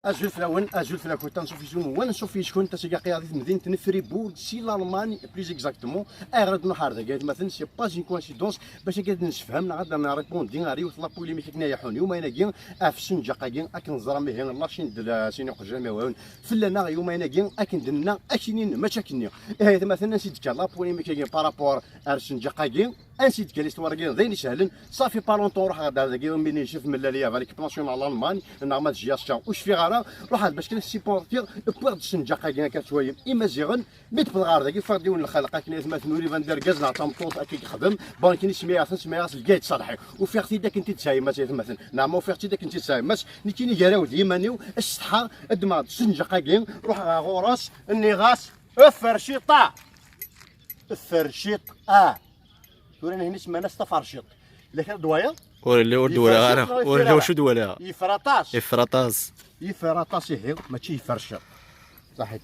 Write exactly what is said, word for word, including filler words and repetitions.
Azul fell-awen, azul fell-akent, anṣuf yis-wen, wa anṣuf yis-kent, ass-agi aql-aɣ di temdint n Fribourg, si Lalman, plus exactement. Ayɣer ad nruḥ ar dagi, aytmaten, c'est pas une coïncidence, bac akka ad nessefhem, neɣ ad nripundi ar yiwet la polémique akken ay iḥun yumayen-agi, ɣef ssenǧaq-agi, akken teẓram ihi, la chaîne de la, sin uqejjam iwawen, fell-aneɣ yumayen-agi, akken d-nenna, akkin-in, mačči akkenni. Ihi, aytmaten, ansi d-tekka la polémique-agi par rapport ar ssenǧaq-agi, ansi d-tekka l'histoire-agi, d ayen isehlen, ça fait pas longtemps ruḥeɣ-d ar dagi, mi nini chef mellal-agi ɣef l'équipe nationale Lalman, neɣ ma d J S K, ur cfiɣ ara, ruḥeɣ-d bac kan supportiɣ, wwiɣ-d ssenǧaq-agi akka ttwayem Imaziɣen, mi d-wwḍeɣ ɣer dagi, ufiɣ-d yiwen n lxelq, akken aytmaten ur iban d argaz neɣ d tameṭṭut, akka i ixdem, bon, akken isem-as, isem-as Lgayed Ṣalḥi. Ufiɣ-t-id akken t-id-tesɛa yemma-s, aytmaten. Neɣ ma ufiɣ-t-id akken t-id-tesɛa yemma-s, nekkini gar-aw d yiman-iw, acetḥaɣ, ddmeɣ-d ssenǧaq-agi, ruḥeɣ ɣur-s, nniɣ-as, effer ciṭa! Effer ciṭ, ah! Tura nehni semman-as taferciṭ. Lakin d wayeḍ? Ur lliɣ, ur d-walaɣ ara. Ur lliɣ wacu d-walaɣ. Yeffer aṭas. Yeffer aṭas. Yeffer aṭas, ihi, mačči yeffer ciṭ. Ṣaḥit.